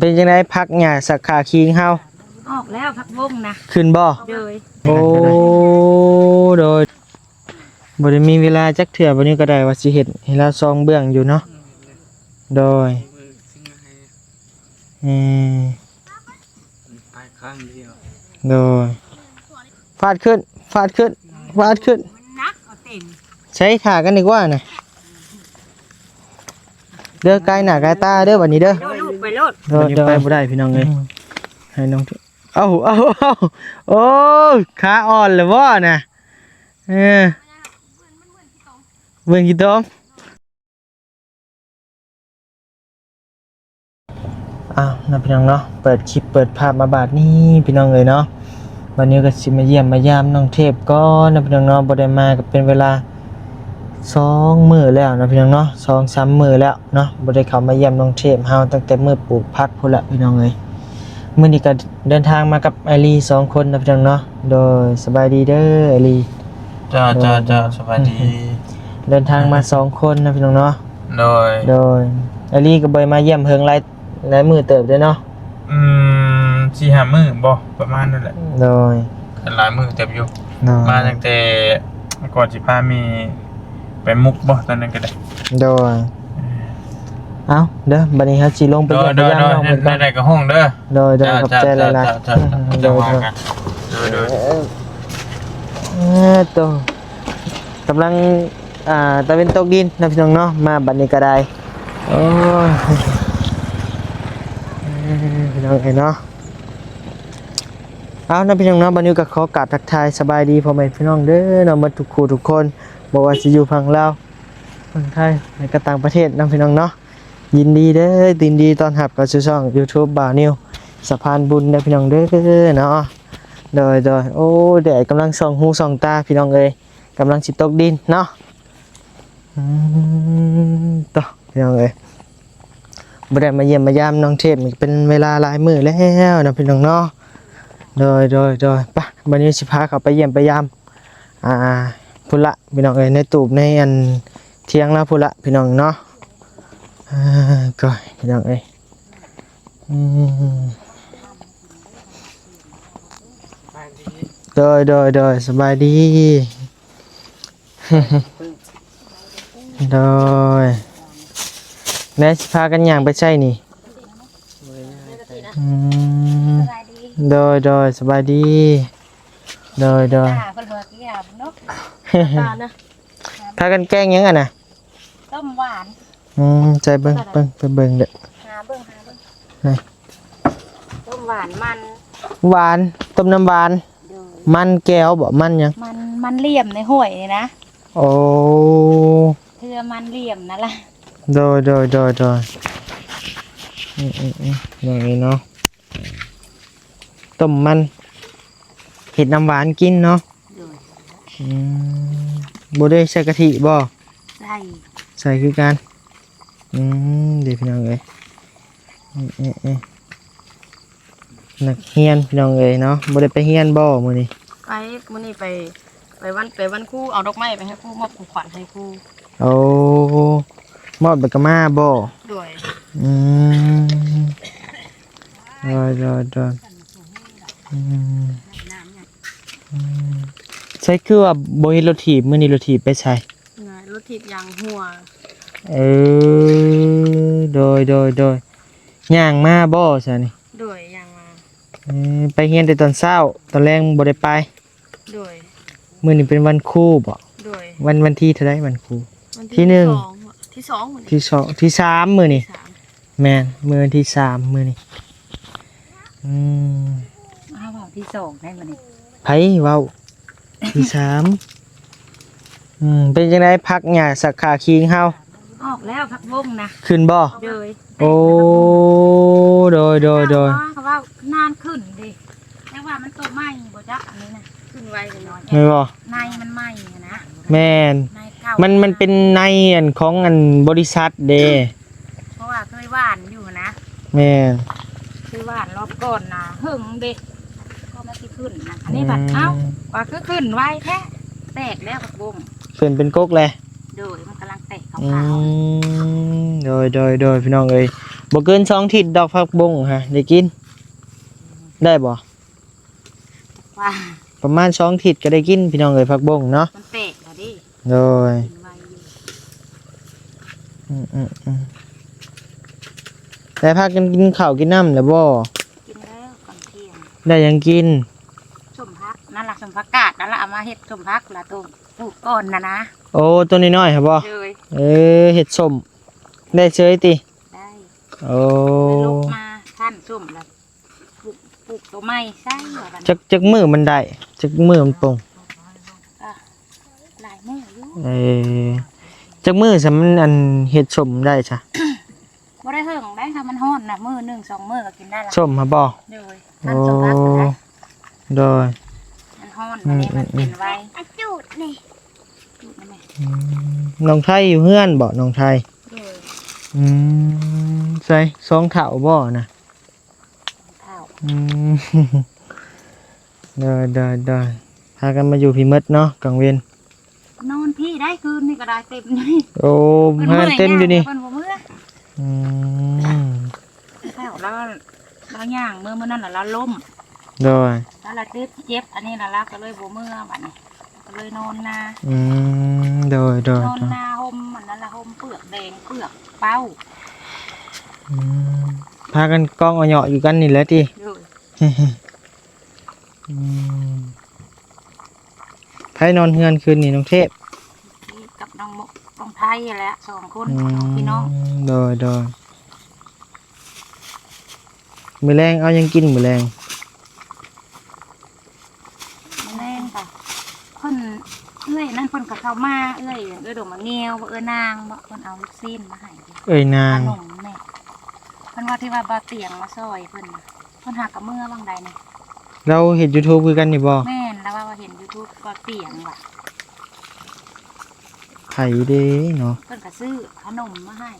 ເປັນຈັ່ງໃດ ຜັກຫຍ້າສັກຂາຄີງເຮົາ? ອອກແລ້ວຜັກບົ້ງນະ. ຂຶ້ນບໍ່? ໂດຍ. ໂອ້ ໂດຍ. ບໍ່ໄດ້ມີເວລາຈັກເທື່ອ ບັດນີ້ກໍໄດ້ວ່າຊິເຮັດໃຫ້ລາວສອງເບື້ອງຢູ່ເນາະ. ໂດຍ. ເອີ ໄປຄັ້ງດຽວ. ໂດຍ. ຟາດຂຶ້ນ ຟາດຂຶ້ນ ຟາດຂຶ້ນ. ໜັກເອົາເຕັມ. ໃຊ້ຂາກັນດີກວ່ານະ. ເດີ ກາຍໜ້າກາຍຕາເດີ ບັດນີ້ເດີ. ໄປໂລດ ໄປໂລດ. ໂດຍ ໂດຍ. ໄປບໍ່ໄດ້ພີ່ນ້ອງເອີຍ. ອືມ ໃຫ້ນ້ອງ ເອົາ ເອົາ ເອົາ ໂອ້ຍ ຂາອ່ອນແລ້ວບໍ່ນະ? ເອີ ເບິ່ງຂີ້ຕົມ. ອ້າວ ເນາະ ພີ່ນ້ອງເນາະ, ເປີດຄລິບເປີດພາບມາບາດນີ້ ພີ່ນ້ອງເອີຍເນາະ, ບາດນີ້ກໍຊິມາຢ້ຽມມາຢາມນ້ອງເທບກ່ອນເນາະ ພີ່ນ້ອງເນາະ. ບໍ່ໄດ້ມາກໍເປັນເວລາສອງມື້ແລ້ວເນາະ ພີ່ນ້ອງເນາະ, ສອງສາມມື້ແລ້ວເນາະ, ບໍ່ໄດ້ເຂົ້າມາຢ້ຽມນ້ອງເທບເຮົາຕັ້ງແຕ່ມື້ປູກຜັກພຸ້ນລະ ພີ່ນ້ອງເອີຍ. ມື້ນີ້ກໍເດີນທາງມາກັບອ້າຍລີສອງຄົນເນາະ ພີ່ນ້ອງເນາະ. ໂດຍ ສະບາຍດີເດີອ້າຍລີ. ເຈົ້າ ໂດຍ ເຈົ້າ ເຈົ້າ ສະບາຍດີ. ເດີນທາງມາສອງຄົນເນາະ ພີ່ນ້ອງເນາະ. ໂດຍ ໂດຍ. ອ້າຍລີກໍບໍ່ໄດ້ມາຢ້ຽມເຫິງຫຼາຍ ຫຼາຍມື້ເຕີບເດ້ເນາະ. ອືມ ສີ່ຫ້າມື້ບໍ່ ປະມານນັ້ນແຫຼະ. ໂດຍ ຫຼາຍມື້ເຕີບຢູ່. ໂດຍ ມາຕັ້ງແຕ່ກ່ອນຊິພາແມ່ໄປມຸກບໍ່ ຕອນນັ້ນກໍໄດ້. ໂດຍ ເອີ ເອົາເດີ ບັດນີ້ເຮົາຊິລົງໄປ ໂດຍ ຢ້ຽມໄປຢາມ ໂດຍ ນ້ອງເພິ່ນກ່ອນ. ແນວໃດກໍຮ້ອງເດີ. ໂດຍ ໂດຍ ເຈົ້າ ຂອບໃຈຫຼາຍໆ. ເຈົ້າ ເຈົ້າ ເຈົ້າ ເຈົ້າ ວ່າກັນ. ໂດຍ ໂດຍ ເອີ ໂຕ ກຳລັງ ອ່າ ຕາເວັນຕົກດິນເນາະ ພີ່ນ້ອງເນາະ, ມາບັດນີ້ກໍໄດ້. ໂອ້ຍ ເອີ ພີ່ນ້ອງເອີຍເນາະ. ເອົາເນາະ ພີ່ນ້ອງເນາະ, ບັດນີ້ກໍຂໍກາບທັກທາຍສະບາຍດີພໍ່ແມ່ພີ່ນ້ອງເດີເນາະ, ໝົດທຸກຄູ່ທຸກຄົນ, ບໍ່ວ່າຊິຢູ່ຝັ່ງລາວ ຝັ່ງໄທ ແລະກໍຕ່າງປະເທດເນາະ ພີ່ນ້ອງເນາະ. ຍິນດີເດີ ຍິນດີຕ້ອນຮັບເຂົ້າສູ່ຊ່ອງ YouTube ບ່າວນິວ ສະພານບຸນເດີ ພີ່ນ້ອງເດີເນາະ. ໂດຍ ໂດຍ. ໂອ້ ແດດກຳລັງສ່ອງຫູສ່ອງຕາ ພີ່ນ້ອງເອີຍ, ກຳລັງຊິຕົກດິນເນາະ. ອືມ ໂຕ ພີ່ນ້ອງເອີຍ, ບໍ່ໄດ້ມາຢ້ຽມມາຢາມນ້ອງເທບນີ້ເປັນເວລາຫຼາຍມື້ແລ້ວເນາະ ພີ່ນ້ອງເນາະ. ໂດຍ ໂດຍ ໂດຍ. ໄປ ບັດນີ້ຊິພາເຂົ້າໄປຢ້ຽມໄປຢາມ ອ່າ ພຸ້ນລະ ພີ່ນ້ອງເອີຍ, ໃນຕູບໃນອັນທຽງລາວພຸ້ນລະ ພີ່ນ້ອງເນາະ. ອ່າ ກໍ ພີ່ນ້ອງເອີຍ ອືມ ໂດຍ ໂດຍ ໂດຍ. ສະບາຍດີ. ໂດຍ. ແມ່ຊິພາກັນຍ່າງໄປໃສນີ້? ອືມ ໂດຍ ໂດຍ. ສະບາຍດີ. ໂດຍ ໂດຍ. ອ່າ ເພິ່ນວ່າກິນເນາະ ປານະ. ພາກັນແກງຫຍັງຫັ້ນນະ? ຕົ້ມຫວານ. ອືມ ໃສ່ເບິ່ງ ເບິ່ງ ໄປເບິ່ງເດີ້. ຫາເບິ່ງ ຫາເບິ່ງ. ນີ້ ຕົ້ມຫວານມັນ ຫວານ ຕົ້ມນ້ຳຫວານ. ໂດຍ. ມັນແກ້ວບໍ? ມັນຫຍັງ? ມັນ ມັນຫຼ່ຽມໃນຫ້ວຍນີ້ນະ. ໂອ້ ເທື່ອມັນຫຼ່ຽມນັ້ນລະ. ໂດຍ ໂດຍ ໂດຍ ໂດຍ. ອືມ ອືມ ອືມ ຢ່າງນີ້ເນາະ. ຕົ້ມມັນ ເຮັດນ້ຳຫວານກິນເນາະ. ໂດຍ. ອືມ ບໍ່ໄດ້ໃສ່ກະທິບໍ? ໃສ່ ໃສ່ຄືກັນ. ອືມ ເດ້ພີ່ນ້ອງເອີຍ. ເອີ ເອີ ເອີ ນັກຮຽນພີ່ນ້ອງເອີຍເນາະ, ບໍ່ໄດ້ໄປຮຽນບໍມື້ນີ້? ໄປ ມື້ນີ້ໄປ ໄປວັນ ໄປວັນຄູ ເອົາດອກໄມ້ໄປໃຫ້ຄູ ມອບຂອງຂວັນໃຫ້ຄູ. ໂອ້ ມອບແລ້ວກໍມາບໍ? ໂດຍ. ອືມ ໂດຍ ໂດຍ ໂດຍ. ອືມ ອືມ ໃສຄືວ່າບໍ່ເຫັນລົດຖີບ? ມື້ນີ້ລົດຖີບໄປໃສ? ລົດຖີບຢາງຮົ່ວ. ເອີ ໂດຍ ໂດຍ ໂດຍ. ຍ່າງມາບໍຊະນີ້? ໂດຍ ຍ່າງມາ. ເອີ ໄປຮຽນແຕ່ຕອນເຊົ້າ ຕອນແລງບໍ່ໄດ້ໄປ? ໂດຍ. ມື້ນີ້ເປັນວັນຄູບໍ? ໂດຍ. ວັນ ວັນທີເທົ່າໃດວັນຄູ? ວັນທີ ທີໜຶ່ງ ທີສອງ ມື້ນີ້ ທີສອງ ທີສາມມື້ນີ້. ສາມ ແມ່ນ ມື້ວັນທີສາມມື້ນີ້. ອືມ ອ້າວ ເວົ້າທີສອງໄດ້ມື້ນີ້. ໃຜເວົ້າ? ທີສາມ. ອືມ ເປັນຈັ່ງໃດ ຜັກຫຍ້າສັກຂາຄີງເຮົາ? ອອກແລ້ວຜັກບົ້ງນະ. ຂຶ້ນບໍ່? ໂດຍ. ໂອ້ ໂດຍ ໂດຍ ໂດຍ. ເຂົາວ່ານານຂຶ້ນເດ້ ແຕ່ວ່າມັນໂຕໃໝ່ບໍ່ຈັກ ອັນນີ້ນະ ຂຶ້ນໄວເລີຍ. ແມ່ນບໍ່? ໃນມັນໃໝ່ຫັ້ນນະ. ແມ່ນ ໃນເກົ່າ. ມັນ ມັນເປັນໃນອັນຂອງອັນບໍລິສັດເດ້ ເພາະວ່າເຄີຍຫວ່ານຢູ່ຫັ້ນນະ. ແມ່ນ ເຄີຍຫວ່ານລອບກ່ອນນະ ເຫິງເດ້ ກໍມັນຊິຂຶ້ນນະ. ອັນນີ້ບັດ ອືມ ເອົ້າ ວ່າຄືຂຶ້ນໄວແທ້ ແຕກແລ້ວຜັກບົ້ງ. ຂຶ້ນເປັນກົກແລ້ວ. ໂດຍ ມັນກຳລັງແຕກຂາວໆ. ອືມ ໂດຍ ໂດຍ ໂດຍ ພີ່ນ້ອງເອີຍ. ບໍ່ເກີນສອງທິດດອກ ຜັກບົ້ງຫະ ໄດ້ກິນ ໄດ້ບໍ່? ວ່າ ປະມານສອງທິດກໍໄດ້ກິນ ພີ່ນ້ອງເອີຍ ຜັກບົ້ງເນາະ ມັນແຕກແລ້ວເດ້. ໂດຍ ກິນໄວຢູ່ ອືມໆໆ ໄດ້ພາກັນກິນເຂົ້າກິນນ້ຳແລ້ວບໍ່? ກິນແລ້ວຕອນທ່ຽງ ໄດ້ຫຍັງກິນ? ສົ້ມຜັກນັ້ນລະ ສົ້ມຜັກກາດນັ້ນລະ ເອົາມາເຮັດສົ້ມຜັກລະ ຕົ້ມປູກກ່ອນນະນະ. ໂອ້ ຕົ້ນນ້ອຍໆຫັ້ນບໍ່? ໂດຍ ເອີ ເຮັດສົ້ມໄດ້ເສີຍຕິ? ໄດ້ ໂອ້ ໄດ້ລົກມາຄັ້ນສົ້ມລະ ປູກ ປູກໂຕໃໝ່ໃສ່ວ່າຊັ້ນ. ຈັກ ຈັກມື້ມັນໄດ້ ຈັກມື້ມັນປົ່ງ? ກໍຫຼາຍມື້ຢູ່. ເອີ ຈັກມື້ຊະມັນ ອັນ ເຮັດສົ້ມໄດ້ຊະ? ບໍ່ໄດ້ເຫິງໄດ໋ ຖ້າມັນຮ້ອນນະ ມື້ໜຶ່ງສອງມື້ກໍກິນໄດ້ລະ ສົ້ມຫັ້ນບໍ່? ໂດຍ ໂອ້ ຄັ້ນສົ້ມຜັກນະ ໂດຍ ມັນຮ້ອນ ອືມ ມັນເປັນໄວ ອືມ ອາ ຈູດນີ້ ຈູດນີ້ແມ່. ອືມ ນ້ອງໄທຢູ່ເຮືອນບໍ່ ນ້ອງໄທ? ໂດຍ ອືມ ໃສ ສອງເຖົ້າບໍ່ນະ? ສອງເຖົ້າ ອືມ ໂດຍໆໆ ພາກັນມາຢູ່ພີ້ໝົດເນາະ ກາງເວັນ ນອນພີ້ໄດ້ ຄືນນີ້ກໍໄດ້ເຕັມຢູ່ນີ້. ໂອ້ ເພິ່ນເມືອຍ ເພິ່ນເຕັມຢູ່ນີ້ ເພິ່ນບໍ່ເມືອ. ອືມ ແລ້ວລາວ ລາວຍ່າງເມືອມື້ນັ້ນລະລາວລົ້ມ. ໂດຍ ລາວລະຕິດເຈັບອັນນີ້ລະ ລາວກໍເລີຍບໍ່ເມືອ ບາດນີ້ກໍເລີຍນອນນາ. ອືມ ໂດຍໆໆ ນອນນາ ຫົ່ມອັນນັ້ນລະ ຫົ່ມເປືອກແດງ ເປືອກເປົ້າ. ອືມ ພາກັນກອງເອົາເຍາະຢູ່ກັນນີ້ແຫຼະຕິ? ໂດຍ ອືມ ໃຜນອນເຮືອນຄືນນີ້ ນ້ອງເທບ? ກັບນ້ອງ ນ້ອງໄທຫັ້ນແຫຼະ ສອງຄົນ ອືມ ສອງພີ່ນ້ອງ. ໂດຍໆ ມື້ແລງເອົາຫຍັງກິນມື້ແລງ? ມື້ແລງກະເພິ່ນ ເອື້ອຍນັ້ນເພິ່ນກໍເຂົ້າມາ ເອື້ອຍ ເອື້ອຍດອກໝາກງຽວ ເອື້ອຍນາງບໍ ເພິ່ນເອົາລູກຊີ້ນມາໃຫ້. ເອື້ອຍນາງ ຂະໜົມແມ່ ເພິ່ນວ່າທີ່ວ່າບ່າວຕຽງມາຊ່ອຍເພິ່ນນະ. ເພິ່ນຫາກະເມືອຫວ່າງໃດນີ້? ລາວເຮັດຢູທູບຄືກັນນີ້ບໍ່? ແມ່ນ ລາວວ່າເຫັນຢູທູບບ່າວຕຽງວ່າ ໃຜເດ້ເນາະ? ເພິ່ນກະຊື້ຂະໜົມມາໃຫ້.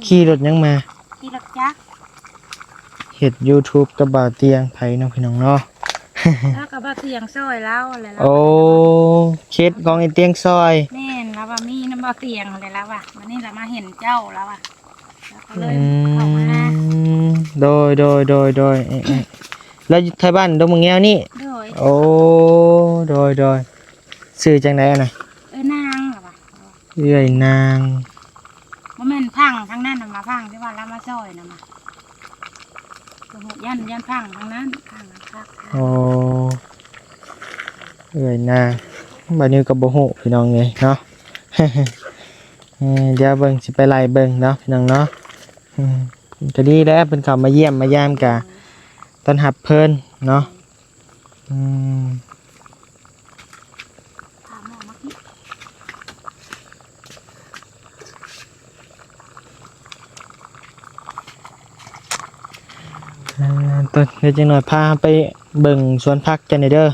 ຂີ່ລົດຫຍັງມາ? ຂີ່ລົດຈັກ. ເຮັດຢູທູບກັບບ່າວຕຽງ ໃຜເນາະ ພີ່ນ້ອງເນາະ? ລາວກັບບ່າວຕຽງຊ່ອຍລາວແຫຼະ. ໂອ້ ເຂດຂອງໄອ້ຕຽງຊ່ອຍ. ແມ່ນ ລາວວ່າມີນຳບ່າວຕຽງແຫຼະ ລາວວ່າ ບາດນີ້ລາວມາເຫັນເຈົ້າ ລາວວ່າ ອືມ ໂດຍໆໆໆ ເອີໆ ແລ້ວຢູ່ໄທບ້ານດົງມະແງວນີ້? ໂດຍ ໂອ້ ໂດຍໆ ຊື່ຈັ່ງໃດອັນນະ? ເອື້ອຍນາງ ລະວ່າ ເອື້ອຍນາງ ບໍ່ແມ່ນພັງທາງນັ້ນນະ ມາພັງທີ່ວ່າລາວມາຊ່ອຍນະ ມາ ບໍ່ຮູ້ ຢ້ານ ຢ້ານພັງທາງນັ້ນ ພັງທາງ ໂອ້ ເອື້ອຍນາງ ບາດນີ້ກໍບໍ່ຮູ້ ພີ່ນ້ອງເອີຍເນາະ. ເອີ ດຽວເບິ່ງ ຊິໄປໄລ່ເບິ່ງເນາະ ພີ່ນ້ອງເນາະ. ອືມ ກໍດີແຫຼະ ເພິ່ນເຂົ້າມາຢ້ຽມມາຢາມ ກະຕ້ອນຮັບເພິ່ນເນາະ. ອືມ ເອີ ຕອນ ດຽວຈັກໜ້ອຍພາໄປເບິ່ງສວນຜັກເຈົ້າແດ່ເດີ. ໂດຍ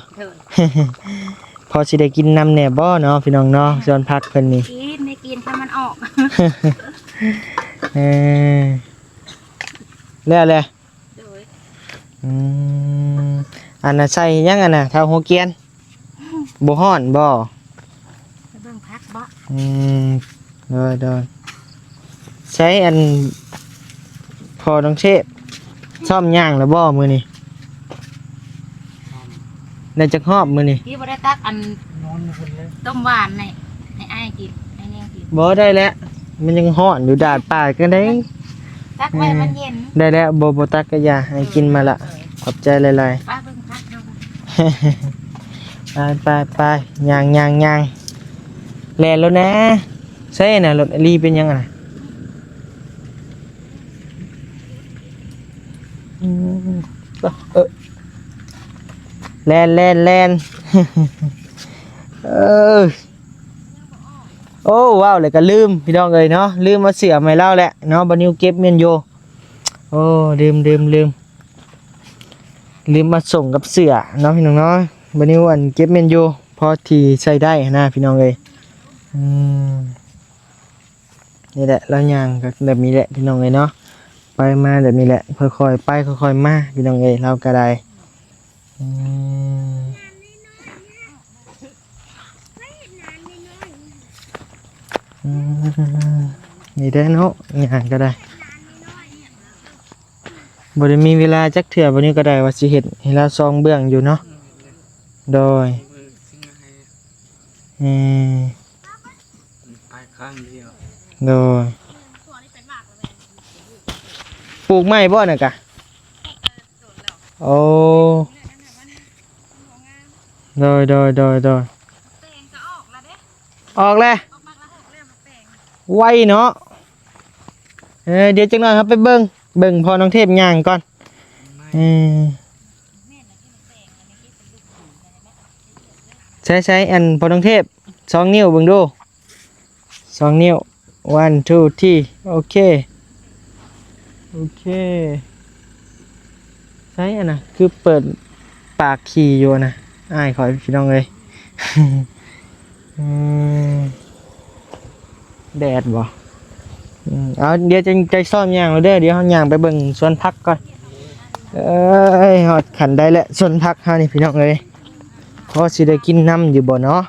ພໍຊິໄດ້ກິນນຳແດ່ບໍ່ເນາະ ພີ່ນ້ອງເນາະ? ສວນຜັກເພິ່ນນີ້ ກິນ ໄດ້ກິນ ຖ້າມັນອອກ. ເອີ ແລ້ວແຫຼະ. ໂດຍ ອືມ ອັນນ່າໃສ່ຫຍັງອັນນ່າ ເທົ້າຫົວກຽນ ບໍ່ຮ້ອນບໍ່? ໄປເບິ່ງຜັກບໍ? ອືມ ໂດຍໆ ໃສອັນ ພໍ່ນ້ອງເຊບ ຊ້ອມຍ່າງແລ້ວບໍ່ມື້ນີ້? ໄດ້ຈັກຮອບມື້ນີ້? ທີ່ບໍ່ໄດ້ຕັກອັນ ນອນເພິ່ນເລີຍ ຕົ້ມຫວານໃຫ້ ໃຫ້ອ້າຍກິນ ໃຫ້ແນງກິນ. ບໍ່ໄດ້ແຫຼະ ມັນຍັງຮ້ອນຢູ່ ດາດປາກຈັ່ງໃດ. ຕັກໄວ້ມັນເຢັນ ໄດ້ແລ້ວ ບໍ່ ບໍ່ຕັກກະຢ່າ ໃຫ້ກິນມາລະ. ເອີ ຂອບໃຈຫຼາຍໆ ໄປເບິ່ງຜັກເຮົາ. ໄປໆໆ ຍ່າງໆໆ ແລ່ນໂລດນະ. ໃສນະ ລົດອາລີເປັນຫຍັງນະ? ອືມ ເອີ ແລ່ນໆໆ ເອີ ໂອ້ ເວົ້າແລ້ວກໍລືມ ພີ່ນ້ອງເອີຍເນາະ ລືມເອົາເສື້ອມາໃຫ້ລາວແຫຼະເນາະ. ບ່າວນິວເກັບແມ່ນຢູ່ ໂອ້ ລືມ ລືມ ລືມ ລືມມາສົ່ງກັບເສື້ອເນາະ ພີ່ນ້ອງເນາະ. ບ່າວນິວ ອັນ ເກັບແມ່ນຢູ່ ພໍທີ່ໃຊ້ໄດ້ຫັ້ນນະ ພີ່ນ້ອງເອີຍ. ອືມ ນີ້ແຫຼະ ລາວຍ່າງກໍແບບນີ້ແຫຼະ ພີ່ນ້ອງເອີຍເນາະ ໄປມາແບບນີ້ແຫຼະ ຄ່ອຍໆໄປຄ່ອຍໆມາ ພີ່ນ້ອງເອີຍ ລາວກໍໄດ້. ອືມ ອືມ ນີ້ແຫຼະເນາະ ຍ່າງກໍໄດ້. ບໍ່ໄດ້ມີເວລາຈັກເທື່ອ ບັດນີ້ກໍໄດ້ວ່າຊິເຮັດໃຫ້ລາວສອງເບື້ອງຢູ່ເນາະ. ໂດຍ ເອີ ໄປຄັ້ງດຽວ. ໂດຍ ປູກໃໝ່ບໍ່ນັ້ນກະ? ໂອ້ ໂດຍ ໂດຍ ໂດຍ ໂດຍ ອອກແລ້ວ ໄວເນາະ. ເອີ ດຽວຈັກໜ້ອຍເຮົາໄປເບິ່ງ ເບິ່ງພໍ່ນ້ອງເທບຍ່າງກ່ອນ. ເອີ ໃຊ້ ໃຊ້ ອັນ ພໍ່ນ້ອງເທບ ສອງນິ້ວເບິ່ງດູ ສອງນິ້ວ ວັນ ທູ ທຣີ ໂອເຄ ໂອເຄ. ໃຊ້ອັນນະ ຄືເປີດປາກຂີ້ຢູ່ນະ ອ້າຍຂ້ອຍ ພີ່ນ້ອງເອີຍ. ອືມ ແດດບໍ່? ອືມ ເອົາ ດຽວຈັ່ງໃຈຊ້ອມຍ່າງແລ້ວເດີ ດຽວເຮົາຍ່າງໄປເບິ່ງສວນຜັກກ່ອນ. ເອີຍ ຮອດຂັ້ນໃດແລ້ວ ສວນຜັກເຮົານີ້ ພີ່ນ້ອງເອີຍ ພໍຊິໄດ້ກິນນຳຢູ່ບໍ່ເນາະ?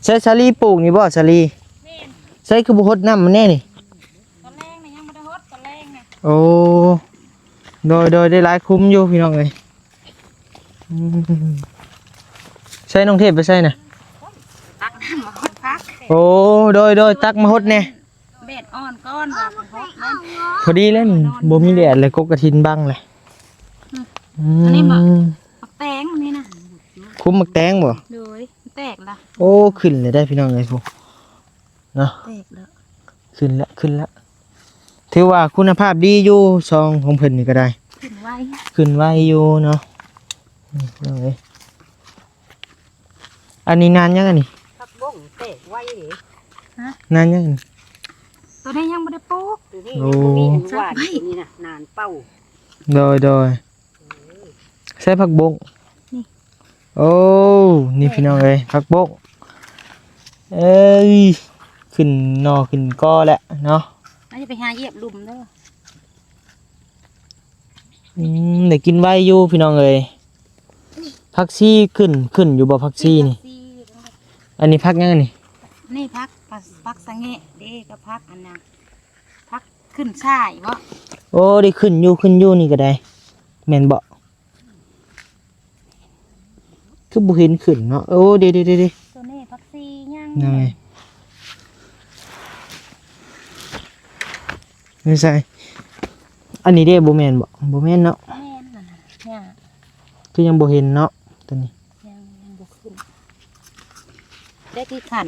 ໃຊ້ສາລີປູກນີ້ບໍ່ ສາລີ? ແມ່ນ. ໃຊ້ຄືບໍ່ຫົດນ້ຳມັນແດ່ນີ້? ຕອນແລງນະ ຍັງບໍ່ໄດ້ຫົດ ຕອນແລງນະ. ໂອ້ ໂດຍ ໂດຍ ໄດ້ຫຼາຍຄຸ້ມຢູ່ ພີ່ນ້ອງເອີຍ. ອືມ ໃຊ້ນ້ອງເທບໄປໃສນະ? ຕັກນ້ຳມາຫົດຜັກ. ໂອ້ ໂດຍ ໂດຍ ຕັກມາຫົດແດ່. ແດດອ່ອນກ່ອນວ່າໄປຫົດມັນ ພໍດີແລ້ວນີ້ ບໍ່ມີແດດເລີຍ ກົກກະທິນບັງເລີຍ. ອືມ ອັນນີ້ບໍ່? ໝາກແຕງນີ້ນະ. ຄຸ້ມໝາກແຕງບໍ່? ໂດຍ ແຕກລະ. ໂອ້ ຂຶ້ນເລີຍໄດ໋ ພີ່ນ້ອງເອີຍ ພຸ້ນເນາະ. ແຕກລະ ຂຶ້ນລະ ຂຶ້ນລະ. ຖືວ່າຄຸນນະພາບດີຢູ່ ຊອງຂອງເພິ່ນນີ້ກໍໄດ້ ຂຶ້ນໄວ ຂຶ້ນໄວຢູ່ເນາະ. ນີ້ ພີ່ນ້ອງເອີຍ ອັນນີ້ນານຍັງອັນນີ້? ຜັກບົ້ງແຕກໄວເດ້. ຮະ? ນານຍັງອັນນີ້? ໂຕນີ້ຍັງບໍ່ໄດ້ປູກ ໂຕນີ້ ໂອ້ ຍັງບໍ່ມີອັນຫວານ ນີ້ນະ ນານເປົ່າ. ໂດຍ ໂດຍ ໃສ່ຜັກບົ້ງນີ້. ໂອ້ ນີ້ ເອີ ພີ່ນ້ອງເອີຍ ຜັກບົ້ງ. ເອີຍ ຂຶ້ນໜໍ່ຂຶ້ນກໍແລ້ວເນາະ. ອາດຈະໄປຫາຢຽບຫຼຸມເດີ. ອືມ ໄດ້ກິນໄວຢູ່ ພີ່ນ້ອງເອີຍ. ຜັກຊີຂຶ້ນ ຂຶ້ນຢູ່ບໍ່ ຜັກຊີນີ້? ອັນນີ້ຜັກຫຍັງອັນນີ້? ນີ້ຜັກ ຜັກສະແງະເດ້ ກັບຜັກອັນນະ ຜັກຂຶ້ນຊ່າຍບໍ? ໂອ້ ໄດ້ຂຶ້ນຢູ່ ຂຶ້ນຢູ່ນີ້ກໍໄດ້ ແມ່ນບໍ່? ຄືບໍ່ເຫັນຂຶ້ນເນາະ. ໂອ້ ເດ້ໆໆໆ ໂຕນີ້ຜັກຊີຍັງ ນັ້ນໄງ ຢູ່ໃສ? ອັນນີ້ເດ້ ບໍ່ແມ່ນບໍ? ບໍ່ແມ່ນເນາະ. ແມ່ນນັ້ນນະ ຫຍ້າ ຄືຍັງບໍ່ເຫັນເນາະ ໂຕນີ້ ຍັງ ຍັງບໍ່ຂຶ້ນ. ໄດ້ທີ່ຂັນ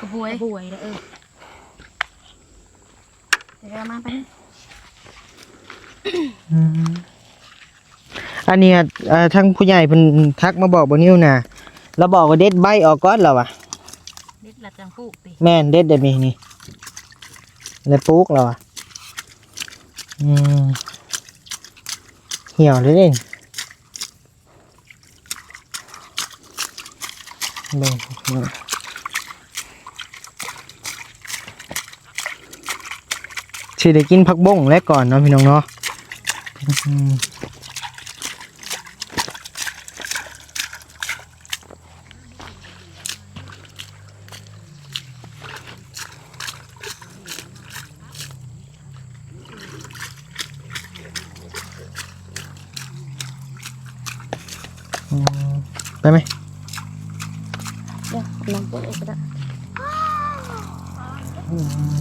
ກະບວຍ ກະບວຍເດີ ເອີ. ເດີມາໄປ ອືມ ອັນນີ້ ເອີ ທາງຜູ້ໃຫຍ່ເພິ່ນທັກມາບອກບໍ່ນິວນະ ລາວບອກວ່າເດັດໃບອອກກ່ອນ ລາວວ່າ ເດັດແລ້ວຈັ່ງປູກຕິ? ແມ່ນ ເດັດແບບນີ້ ນີ້ ແລ້ວປູກ ລາວວ່າ. ອືມ ຫ່ຽວເລີຍເດ້. ເບິ່ງ ຊິໄດ້ກິນຜັກບົ້ງແລ້ວກ່ອນເນາະ ພີ່ນ້ອງເນາະ. ອືມ ອືມ ໄປໄໝ? ເດີ ນ້ຳເປີດກະໄດ້. ອືມ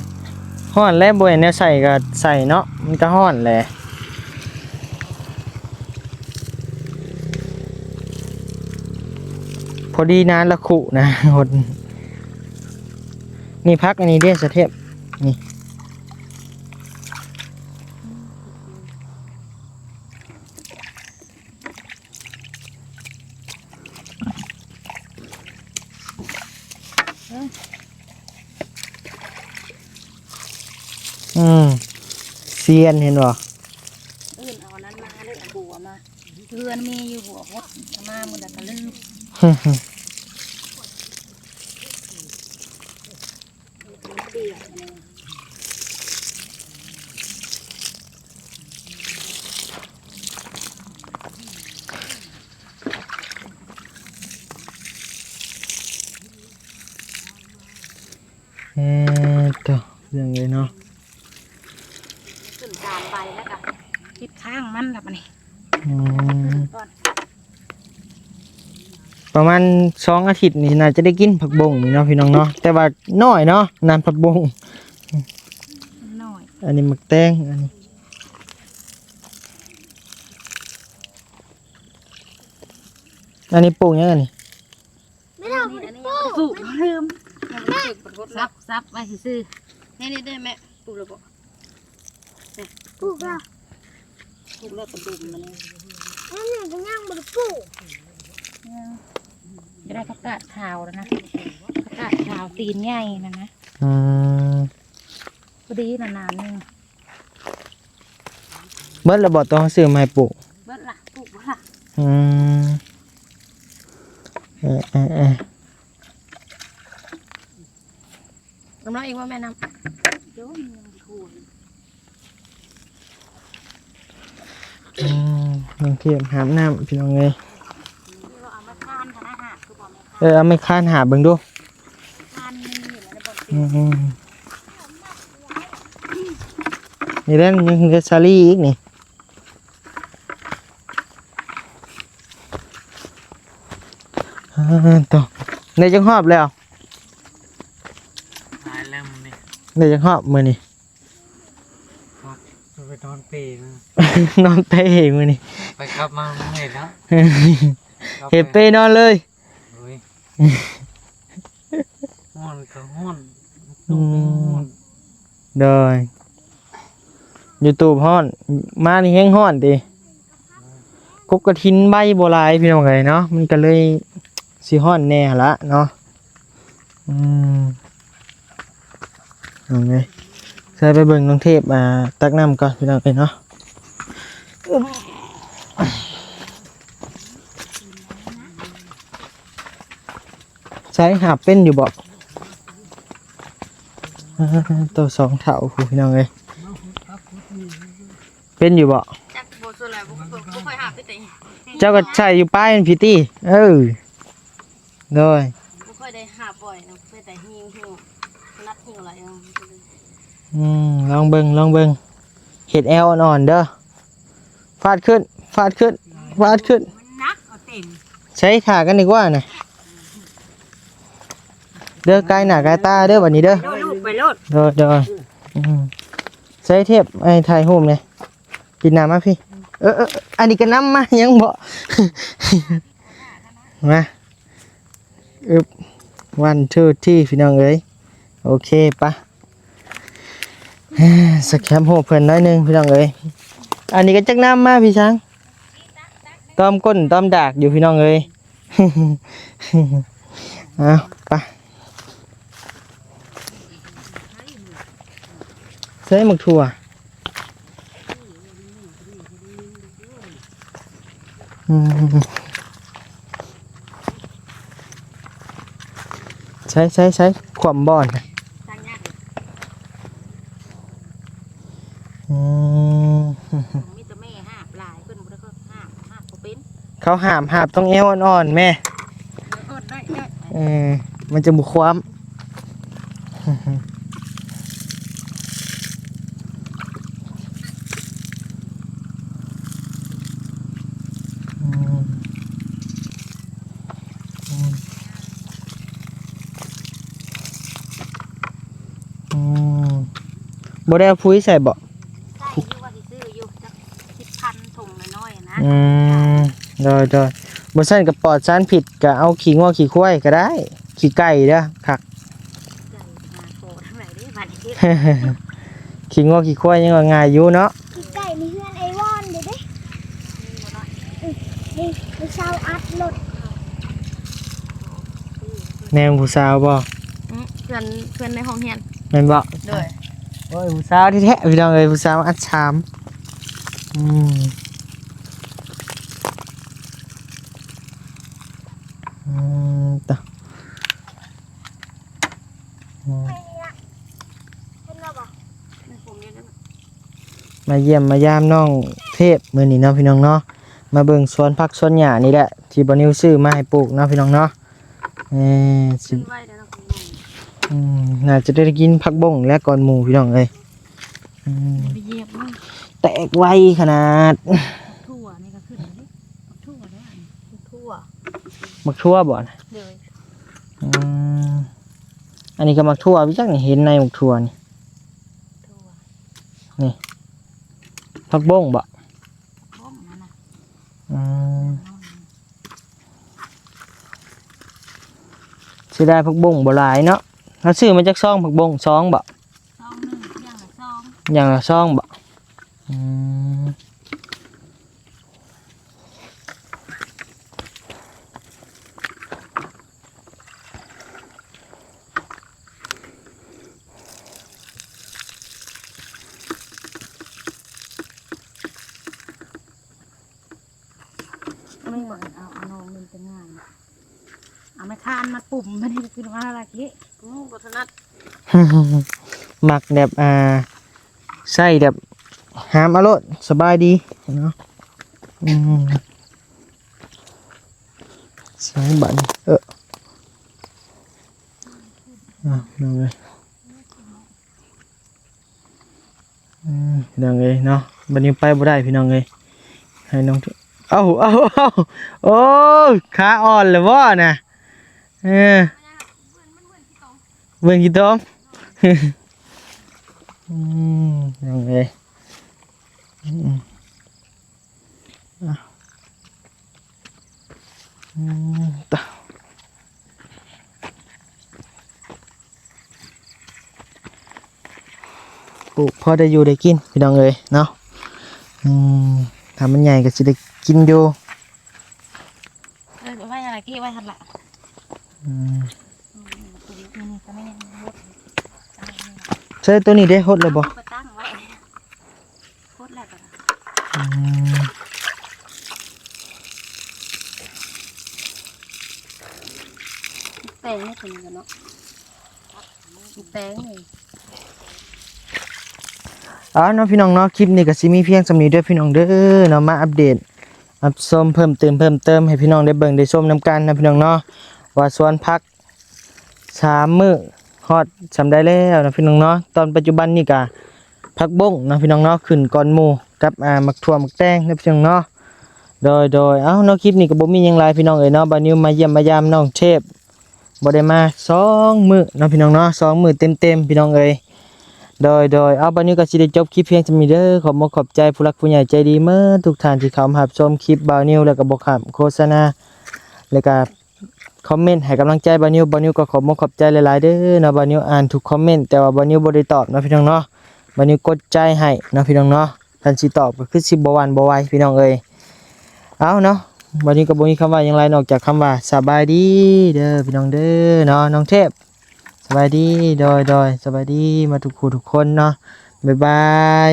ຮ້ອນແລ້ວ ບໍ່ແມ່ນແນວໃສ່ກໍໃສ່ເນາະ ມັນກໍຮ້ອນແຫຼະ. ພໍດີນານລະຄຸນະ ຫົດ. ນີ້ ຜັກອັນນີ້ເດ້ ສະເທບ ນີ້. ອືມ ຊຽນ ເຫັນບໍ່? ອື່ນເອົາອັນນັ້ນມາເດີ ເອົາບົວມາ. ເຮືອນມີຢູ່ບົວຫົດ ເອົາມາມື້ໃດກໍລືມ. ເອີ ໂຕ ເລື່ອງເລີຍເນາະ. ຂຶ້ນຕາມໃບແລ້ວກໍ ຕິດຄ້າງມັນລະບາດນີ້. ອືມ ປະມານສອງອາທິດນີ້ ໜ້າຈະໄດ້ກິນຜັກບົ້ງນີ້ເນາະ ພີ່ນ້ອງເນາະ, ແຕ່ວ່ານ້ອຍເນາະ ນຳຜັກບົ້ງ ມັນນ້ອຍ. ອັນນີ້ໝາກແຕງ ອັນນີ້ ອັນນີ້ປູກຫຍັງອັນນີ້? ແມ່ນ ອັນນີ້ ອັນນີ້ ປູກ ລືມ ສັບ ສັບໄວ້ຊື່ໆ. ນີ້ໆ ໄດ້ແມ່ ປູກແລ້ວບໍ່? ປູກແລ້ວ ປູກແລ້ວກະດຸມມັນນີ້ ອັນນີ້ກະຍັງບໍ່ໄດ້ປູກ. ຈະໄດ້ຜັກກາດຂາວແລ້ວນະ ຜັກກາດຂາວຕີນໃຫຍ່ຫັ້ນນະ. ອືມ ພໍດີນານໆ ໜຶ່ງ. ເບິດແລ້ວບໍ່? ຕ້ອງຊື້ມາໃຫ້ປູກ. ເບິດລະ ປູກບໍ່ລະ? ອືມ ເອີໆ ເອີໆ ນ້ຳລອງອີກບໍ່ແມ່ນ້ຳ? ອືມ ນ້ອງເທບຫາບນ້ຳ ພີ່ນ້ອງເອີຍ. ເອີ ເອົາໄມ້ຄານຫາບເບິ່ງດູ. ອືມ ນີ້ແຫຼະ ຍັງເຫຼືອສາລີອີກນີ້. ອາ ໂຕ ໄດ້ຈັກຮອບແລ້ວ? ຫຼາຍແລ້ວມື້ນີ້. ໄດ້ຈັກຮອບມື້ນີ້? ໄປນອນເປມາ ນອນເປມື້ນີ້ ໄປກັບມາເມື່ອຍແລ້ວ ເຮັດເປນອນເລີຍ. ໂອ້ຍ ຮ້ອນກະຮ້ອນ ອືມ ໂດຍ ຢູ່ຕູບຮ້ອນ ມານີ້ແຮງຮ້ອນຕິ. ກົກກະຖິນໃບບໍ່ຫຼາຍ ພີ່ນ້ອງເອີຍເນາະ ມັນກະເລີຍຊິຮ້ອນແດ່ຫັ້ນລະເນາະ. ອືມ ນ້ອງເອີຍ ໃສ່ໄປເບິ່ງນ້ອງເທບ ອ່າ ຕັກນ້ຳກ່ອນ ພີ່ນ້ອງເອີຍເນາະ. ໃສ່ຫາບເປັນຢູ່ບໍ່? ໂຕ ສອງເຖົ້າພຸ້ນ ພີ່ນ້ອງເອີຍ ເປັນຢູ່ບໍ່? ຈັກບໍ່ ສ່ວນຫຼາຍບໍ່ ບໍ່ຄ່ອຍຫາບໄປແຕ່ ເຈົ້າກະໃສ່ຢູ່ປາຍມັນພີ້ຕິ. ເອີ ໂດຍ ບໍ່ຄ່ອຍໄດ້ຫາບບ່ອຍນະ ໄປແຕ່ຫິ້ວ ຫິ້ວ ຖະໜັດຫິ້ວຫຼາຍ. ອືມ ລອງເບິ່ງ ລອງເບິ່ງ ເຮັດແອວອ່ອນໆເດີ. ຟາດຂຶ້ນ ຟາດຂຶ້ນ ຟາດຂຶ້ນ ມັນໜັກ ເອົາເຕັມ. ໃສ່ ຖ້າກັນດີກວ່ານະ ເດີ ກາຍໜ້າກາຍຕາເດີ ບາດນີ້ເດີ. ໂດຍ ລູກ ໄປໂລດ ໂດຍ ໂດຍ. ອືມ ໃສ່ ເທບ ໃຫ້ຖ່າຍຮູບແດ່. ກິນນ້ຳມາພີ້. ເອີ ເອີ ອັນນີ້ກະນຳມາຍັງບໍ່? ມາ ອຶບ ວັນ ທູ ທຣີ ພີ່ນ້ອງເອີຍ. ໂອເຄ ປະ ສະແຄມຮູບເພິ່ນໜ້ອຍໜຶ່ງ ພີ່ນ້ອງເອີຍ. ອັນນີ້ກະຈັກນຳມາ ພີ່ຊ້າງ ຕ້ອມກົ້ນຕ້ອມດາກຢູ່ ພີ່ນ້ອງເອີຍ. ເອົາ ໄປ ໃສ່ໝາກຖົ່ວ. ອືມ ໃສ່ ໃສ່ ໃສ່ ຂວ້ຳບ່ອນ. ອືມ ມີແຕ່ແມ່ຫາບຫຼາຍ ເພິ່ນບໍ່ໄດ້ ເຂົາຫາບ ຫາບບໍ່ເປັນ. ເຂົາຫາບ ຫາບຕ້ອງແອວອ່ອນໆແມ່. ເອີ ມັນຈະບໍ່ຂວ້ຳ. ອືມ ອືມ ອືມ ບໍ່ໄດ້ເອົາປຸ໋ຍໃສ່ບໍ? ໃສ່ຢູ່ ວ່າຊິຊື້ຢູ່ຈັກສິບພັນ ຖົງນ້ອຍໆນະ. ອືມ ໂດຍໆ ບໍ່ຊັ້ນກະປອດສານພິດ ກະເອົາຂີ້ງົວຂີ້ຄວາຍກະໄດ້ ຂີ້ໄກ່ເດີ ຄັກ. ຂີ້ງົວຂີ້ຄວາຍຍັງວ່າງ່າຍຢູ່ເນາະ. ຂີ້ໄກ່ໃນເຮືອນໄອ້ວອນເດ້ ນີ້ຜູ້ສາວອັດລົດ. ແມ່ນຜູ້ສາວບໍ່? ອືມ ເພື່ອນ ເພື່ອນໃນຫ້ອງຮຽນ ແມ່ນບໍ່? ໂດຍ. ໂອ້ຍ ຜູ້ສາວແທ້ໆ ພີ່ນ້ອງເອີຍ ຜູ້ສາວອັດສາມ. ອືມ ອືມ ຕະ ອືມ ມາຢ້ຽມມາຢາມນ້ອງເທບມື້ນີ້ເນາະ ພີ່ນ້ອງເນາະ. ມາເບິ່ງສວນຜັກສວນຫຍ້ານີ້ແຫຼະ ທີ່ບ່າວນິວຊື້ມາໃຫ້ປູກເນາະ ພີ່ນ້ອງເນາະ. ເອີ ຊິ ອືມ ໜ້າຈະໄດ້ກິນຜັກບົ້ງແຫຼະກ່ອນໝູ່ ພີ່ນ້ອງເອີຍ. ອືມ ໄປຢຽບເນາະ. ແຕກໄວຂະໜາດ. ຖົ່ວນີ້ກໍຂຶ້ນເດ້ ຖົ່ວເດ້ ຖົ່ວ ໝາກຖົ່ວບໍ່ນະ? ໂດຍ. ອືມ ອັນນີ້ກໍໝາກຖົ່ວຄືກັນນີ້ ເຫັນໃນໝາກຖົ່ວນີ້ ຖົ່ວ ນີ້ ຜັກບົ້ງບໍ່? ບົ້ງນັ້ນນະ. ອືມ ເສຍດາຍຜັກບົ້ງບໍ່ຫຼາຍເນາະ. ເຮົາຊື້ມາຈັກຊອງ ຜັກບົ້ງ ຊອງບໍ່? ຊອງໜຶ່ງ ຢ່າງລະຊອງ ຢ່າງລະຊອງບໍ່? ອືມ ມັນບໍ່ເອົາ ເອົານ້ອງມັນຈະງ່າຍ ເອົາໄມ້ຄ້ານມາປຸ້ມ ມັນຄືວ່າລະເກະ ອືມ ບໍ່ຖະໜັດ ມັກແບບ ອ່າ ໃຊ້ແບບຫາມເອົາໂລດ ສະບາຍດີເນາະ. ອືມ ໃຊ້ບາດນີ້ ເອີ ອ່ະ ນ້ອງເອີຍ. ອືມ ພີ່ນ້ອງເອີຍເນາະ ບັດນີ້ໄປບໍ່ໄດ້ພີ່ນ້ອງເອີຍ ໃຫ້ນ້ອງ ເອົາ ເອົາ ເອົາ ໂອ້ຍ ຂາອ່ອນແລ້ວບໍ່ນະ? ເອີ ເບິ່ງຂີ້ຕົມ ອືມ ພີ່ນ້ອງເອີຍ ອືມ ອ່ະ ອືມ ຕະ ປູກພໍໄດ້ຢູ່ໄດ້ກິນພີ່ນ້ອງເອີຍເນາະ. ອືມ ຖ້າມັນໃຫຍ່ກໍຊິໄດ້ກິນຢູ່ ເອີ ໄວ້ຫັ້ນລະ ເກັບໄວ້ຫັ້ນລະ. ອືມ ອືມ ຕົວນີ້ກໍແມ່ນ ໃສ່ຕົວນີ້ເດ້ ຫົດແລ້ວບໍ່? ເອົາໄປຕັ້ງໄວ້ ໂຄດແຫຼະກໍໄດ້. ອືມ ແປງໃຫ້ເພິ່ນເນາະ ແປງນີ້. ເອົາເນາະ ພີ່ນ້ອງເນາະ ຄລິບນີ້ກໍຊິມີພຽງສ່ຳນີ້ເດີພີ່ນ້ອງເດີເນາະ ມາອັບເດດ ອັບຊົມເພີ່ມຕື່ມເພີ່ມເຕີມໃຫ້ພີ່ນ້ອງໄດ້ເບິ່ງໄດ້ຊົມນຳກັນເນາະ ພີ່ນ້ອງເນາະ ວ່າສວນຜັກ ສາມມື້ຮອດສ່ຳໃດແລ້ວເນາະ ພີ່ນ້ອງເນາະ. ຕອນປັດຈຸບັນນີ້ກະຜັກບົ້ງເນາະ ພີ່ນ້ອງເນາະ ຂຶ້ນກ່ອນໝູ່ກັບ ອ່າ ໝາກຖົ່ວໝາກແຕງເນາະ ພີ່ນ້ອງເນາະ. ໂດຍ ໂດຍ ເອົ້າເນາະ ຄລິບນີ້ກໍບໍ່ມີຫຍັງຫຼາຍ ພີ່ນ້ອງເອີຍເນາະ. ບ່າວນິວມາຢ້ຽມມາຢາມນ້ອງເທບ ບໍ່ໄດ້ມາສອງມື້ເນາະ ພີ່ນ້ອງເນາະ ສອງມື້ເຕັມໆ ພີ່ນ້ອງເອີຍ. ໂດຍ ໂດຍ ເອົາ ບ່າວນິວກໍຊິໄດ້ຈົບຄລິບພຽງສ່ຳນີ້ເດີ. ຂອບອົກຂອບໃຈຜູ້ຫຼັກຜູ້ໃຫຍ່ໃຈດີໝົດທຸກທ່ານທີ່ເຂົ້າມາຮັບຊົມຄລິບບ່າວນິວ ແລ້ວກໍບໍ່ຂ້າມໂຄສະນາ ແລ້ວກໍ ຄອມເມັນໃຫ້ກຳລັງໃຈບ່າວນິວ. ບ່າວນິວກໍຂອບອົກຂອບໃຈຫຼາຍໆເດີເນາະ. ບ່າວນິວອ່ານທຸກຄອມເມັນ ແຕ່ວ່າບ່າວນິວບໍ່ໄດ້ຕອບເນາະ ພີ່ນ້ອງເນາະ. ບ່າວນິວກົດໃຈໃຫ້ເນາະ ພີ່ນ້ອງເນາະ. ຄັນຊິຕອບກໍຄືຊິບໍ່ຫວັ່ນບໍ່ໄຫວ ພີ່ນ້ອງເອີຍ. ເອົາເນາະ ບ່າວນິວກໍບໍ່ມີຄຳວ່າຫຍັງຫຼາຍ ນອກຈາກຄຳວ່າສະບາຍດີເດີ ພີ່ນ້ອງເດີເນາະ. ນ້ອງເທບ ສະບາຍດີ. ໂດຍ ໂດຍ ສະບາຍດີໝົດທຸກຜູ້ທຸກຄົນເນາະ. ບາຍບາຍ.